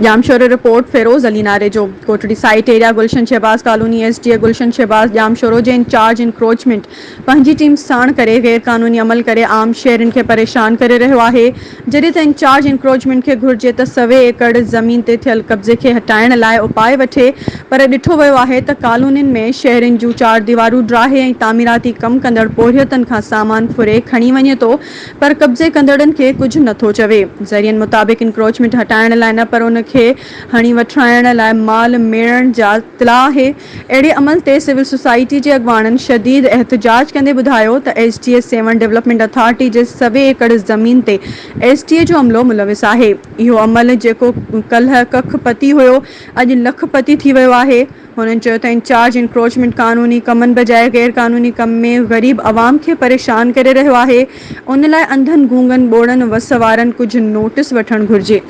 Jamshoro, report, Feroz Ali Narejo, Kotri site area Gulshan Shahbaz colony S D A Gulshan Shahbaz Jamshoro جي incharge encroachment پنهنجي team ساڻ ڪري غير قانوني عمل ڪري عام شهرين کي پريشان ڪري رهيو آهي جڏهن ته انچارج انڪروچمينٽ کي گهرجي ته سوين ايڪڙ زمين تي ٿيل قبضي کي هٽائڻ لاء اپاء وٺي پر ڏٺو ويو آهي ته ڪالونين ۾ شهرين جون چار ديوارون ڊاهي ۽ تعميراتي ڪم ڪندڙ پورهيتن کان سامان ڦري کڻي وڃي ٿو پر قبضي ڪندڙن کي ڪجهه نه ٿو چوي. ذريعن مطابق انڪروچمينٽ هٽائڻ لاء نه پر ان کي هڻي وٺرائڻ لاء مال ميڙڻ جا اطلاع آهي. اهڙي عمل تي سول سوسائٽي جي اڳواڻن شديد احتجاج ڪندي ٻڌايو ته S D A Sehwan development authority جي سوين ايڪڙ زمين تي ايس ڊي اي جو عملو ملوث آهي. اهو عمل جيڪو ڪلهه ڪک پتي هيو اڄ لک پتي ٿي ويو آهي. هنن چيو ته انچارج انڪروچمينٽ قانوني ڪمن بجاء غير قانوني ڪم ۾ غريب عوام کي پريشان ڪري رهيو آهي ان لاء انڌن گونگن ٻوڙن وس وارن ڪجهه نوٽس وٺڻ گهرجي.